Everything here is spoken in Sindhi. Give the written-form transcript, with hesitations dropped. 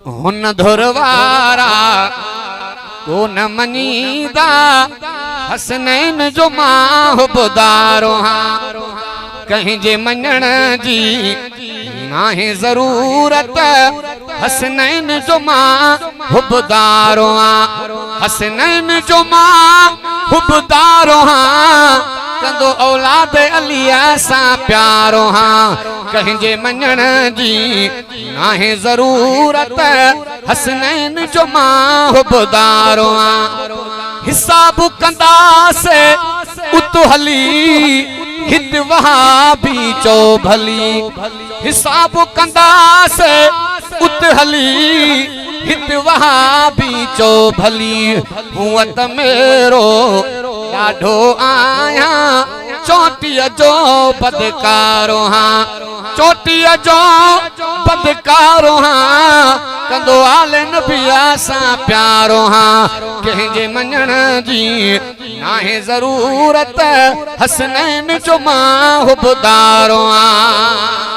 هن ڌر وارا ڪو نه مڃيندا، حسنين جو مان حبدار هان. ڪنهن جي مڃڻ جي ناهي ضرورت، حسنين جو مان حبدار هان. حسنين جو مان حبدار هان، ڪندو اولاد عليء سان پيار هان. ڪنهن جي مڃڻ جي ناهي ضرورت، حسنين جو مان حبدار آن. حساب ڪنداسي ات هلي، هت وهابي چئو ڀلي. حساب ڪنداسي ات هلي، هت وهابي چئو ڀلي. هونء ته ميرو ڏاڍو آهيان، چوٽيء جو بدڪار هان. چوٽيء جو بدڪار هان، ڪندو آل نبيء سان پيار هان. ڪنهن جي مڃڻ جي ناهي ضرورت، حسنين جو مان حبدار هان.